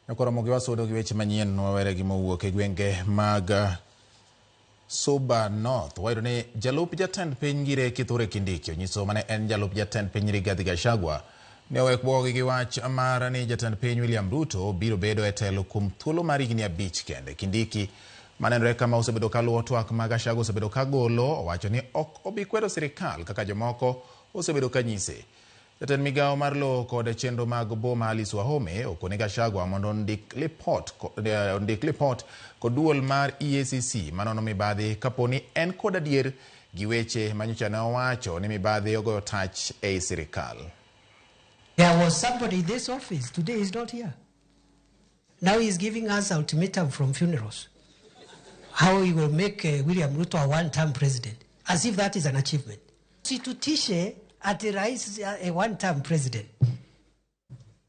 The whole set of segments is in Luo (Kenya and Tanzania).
Nyakoromo gi wasudo gi weche manyien wawere gi mowuok e gwenge mag Suba North. Wayudo ni jalup jatend piny Ngire Kithure Kindiki onyiso mane en jalup jatend piny Rigathi Gachagua ne owek bwogi gi wach mar ni jatend piny William Ruto biro bedo e telo kuom thuolo mar higni 5 kende. Kindiki manenore kama osebedo kaluwo twak ma Gachagua osebedo kagolo owacho ni ok obi kwedo sirikal kaka jomoko osebedo kanyise. Jatend migawo mar lowo kod chenro mag boma Alice Wahome okone Gachagua mondo ondik lipot ondik lipot kod duol mar EACC manono mibadhi kapo ni en kod adier gi weche manyocha ne owacho ni mibadhi ogoyo tach ei sirikal. There was somebody in this office. Today he's not here. Now he's giving us ultimatum from funerals. How he will make William Ruto a one-term president. As if that is an achievement. Situtishe ati rais a one-term president.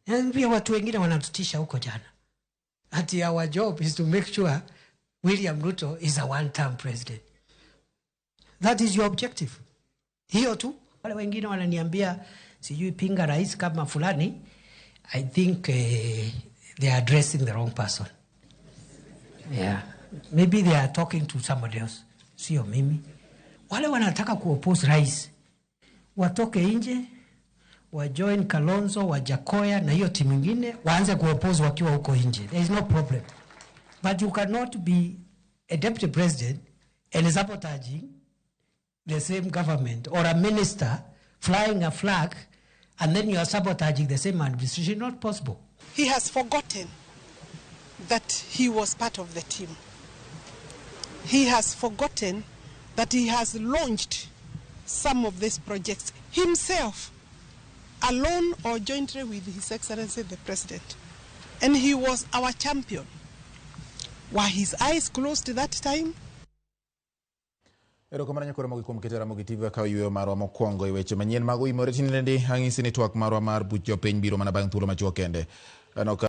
Pia watu wengine wanatutisha huko jana. Ati our job is to make sure William Ruto is a one-term president. That is your objective. Hiyo tu. Wale wengine wananiambia sijui pinga rais kama fulani. I think they are addressing the wrong person. Yeah. Maybe they are talking to somebody else. Sio mimi. Wale wanataka kuoppose rais watoke nje wa join Kalonzo, Wajackoyah na hiyo timu ingine waanze kuoppose wakiwa huko nje. There is no problem. But you cannot be a deputy president and sabotaging the same government or a minister flying a flag and then you are sabotaging the same administration. Not possible. He has forgotten that he was part of the team. He has forgotten that he has launched some of these projects himself, alone or jointly with His Excellency the President. And he was our champion. Were his eyes closed that time? Erokamano nyakoro mogi kuom keto Ramogi TV kawo yueyo marwa mokwongo e weche manyien mag oimore tinende ang'isi ni twak marwa mar buch jopiny biro mana bang' thuolo machuok kende. Aneno ka